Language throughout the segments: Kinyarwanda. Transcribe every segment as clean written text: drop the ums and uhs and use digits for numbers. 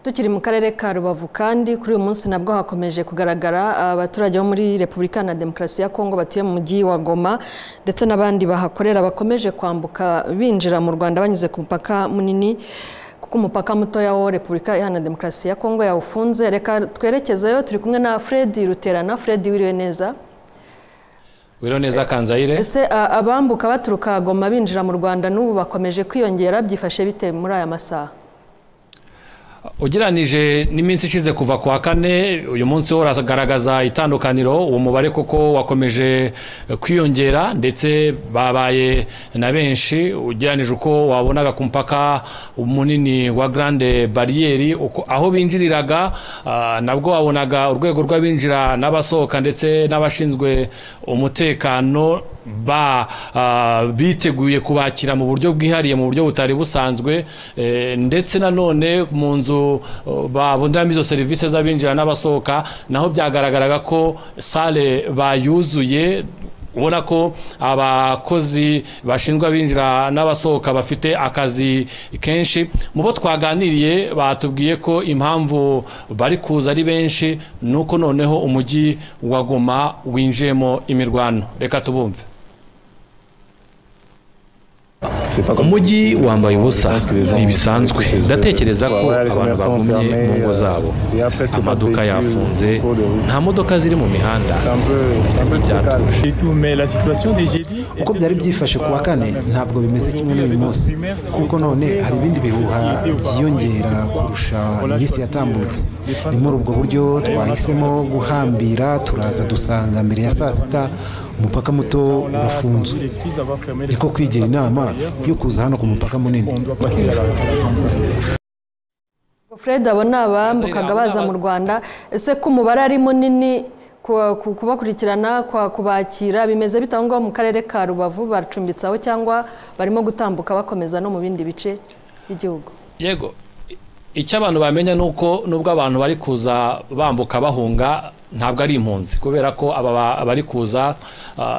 Tukiri mu karere ka Rubavu kandi kuri uyu munsi nabwo hakomeje kugaragara abaturage bo muri Repubulika na Demokarasi ya Kongo batuye mu mujyi wa Goma ndetse n'abandi bahakorera bakomeje kwambuka binjira mu Rwanda banyuze ku mupaka munini, kuko umupaka mutoya wo Repubulika Iharanira Demokarasi ya Kongo yawufunze. Reka twerekezeyo, turi kumwe na Fred Ruterana. Fred, wiriwe neza? Wiriwe neza, Kanzayire. Ese abambuka baturuka Goma binjira mu Rwanda n'ubu bakomeje kwiyongera, byifashe bite muri aya masaha? Ugereranije n'iminsi ishize kuva ku wa kane, uyu munsi wo uragaragaza itandukaniro. Uwo mubare koko wakomeje kwiyongera, ndetse babaye na benshi ugereranije uko wabonaga ku mupaka munini wa Grande Barrière aho binjiriraga. Nabwo wabonaga urwego rw'abinjira n'abasohoka ndetse n'abashinzwe umutekano ba biteguye kubakira mu buryo bwihariye, mu buryo butari busanzwe, ndetse nanone mu nzu babonderamo izo serivisi z'abinjira n'abasohoka naho byagaragaraga ko salle bayuzuye, ubona ko abakozi bashinzwe abinjira n'abasohoka bafite akazi kenshi. Mu bo twaganiriye batubwiye ko impamvu bari kuza ari benshi nuko noneho umujyi wa Goma winjiyemo imirwano. Reka tubumve. Umujyi wambaye ubusa, ntibisanzwe. Ndatekereza ko abantu bagumye mu ngo zabo, amaduka yafunze, nta modoka ziri mu mihanda, bisa nk'ibyatuje. Uko byari byifashe ku wa kane ntabwo bimeze kimwe n'uyu munsi, kuko none hari ibindi bihuha byiyongera kurusha iminsi yatambutse. Ni muri ubwo buryo twahisemo guhambira, turaza dusanga mbere ya saa sita umupaka muto urafunzwe, niko kwigira inama yo kuza hano ku mupaka munini. Fred, abo ni abambukaga baza mu Rwanda. Ese ko umubare ari munini, kubakurikirana, kubakira bimeze bite aho ngaho mu karere ka Rubavu? Bacumbitse aho cyangwa barimo gutambuka bakomeza no mu bindi bice by'igihugu? Yego, icyo abantu bamenya ni uko nubwo abantu bari kuza bambuka bahunga, ntabwo ari impunzi, kubera ko aba bari kuza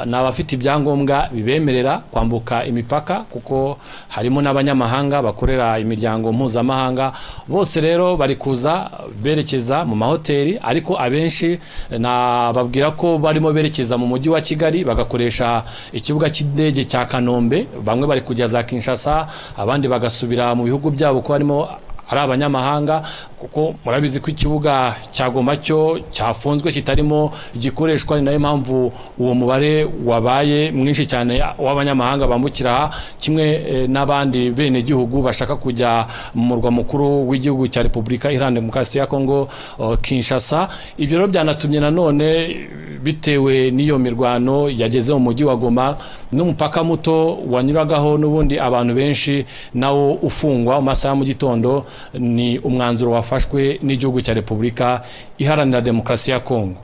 ni abafite ibyangombwa bibemerera kwambuka imipaka, kuko harimo n'abanyamahanga bakorera imiryango mpuzamahanga. Bose rero bari kuza berekeza mu mahoteli, ariko abenshi nababwira ko barimo berekeza mu mujyi wa Kigali bagakoresha ikibuga cy'indege cya Kanombe. Bamwe bari kujya za Kinshasa, abandi bagasubira mu bihugu byabo ko harimo ari abanyamahanga, kuko murabizi ko ikibuga cya Goma cyo cyafunzwe kitarimo gikoreshwa. Ni nayo mpamvu uwo mubare wabaye mwinshi cyane w'abanyamahanga bambukira, kimwe n'abandi bene gihugu bashaka kujya mu murwa mukuru w'igihugu cya Repubulika Iharanira Demokarasi ya Kongo, Kinshasa. Ibyo rero byanatumye nanone, bitewe n'iyo mirwano yageze mu mujyi wa Goma, n'umupaka muto wanyuragaho n'ubundi abantu benshi nawo ufungwa mu masaha mu gitondo. Ni umwanzuro wafashwe n'igihugu cya Repubulika Iharanira Demokarasi ya Kongo.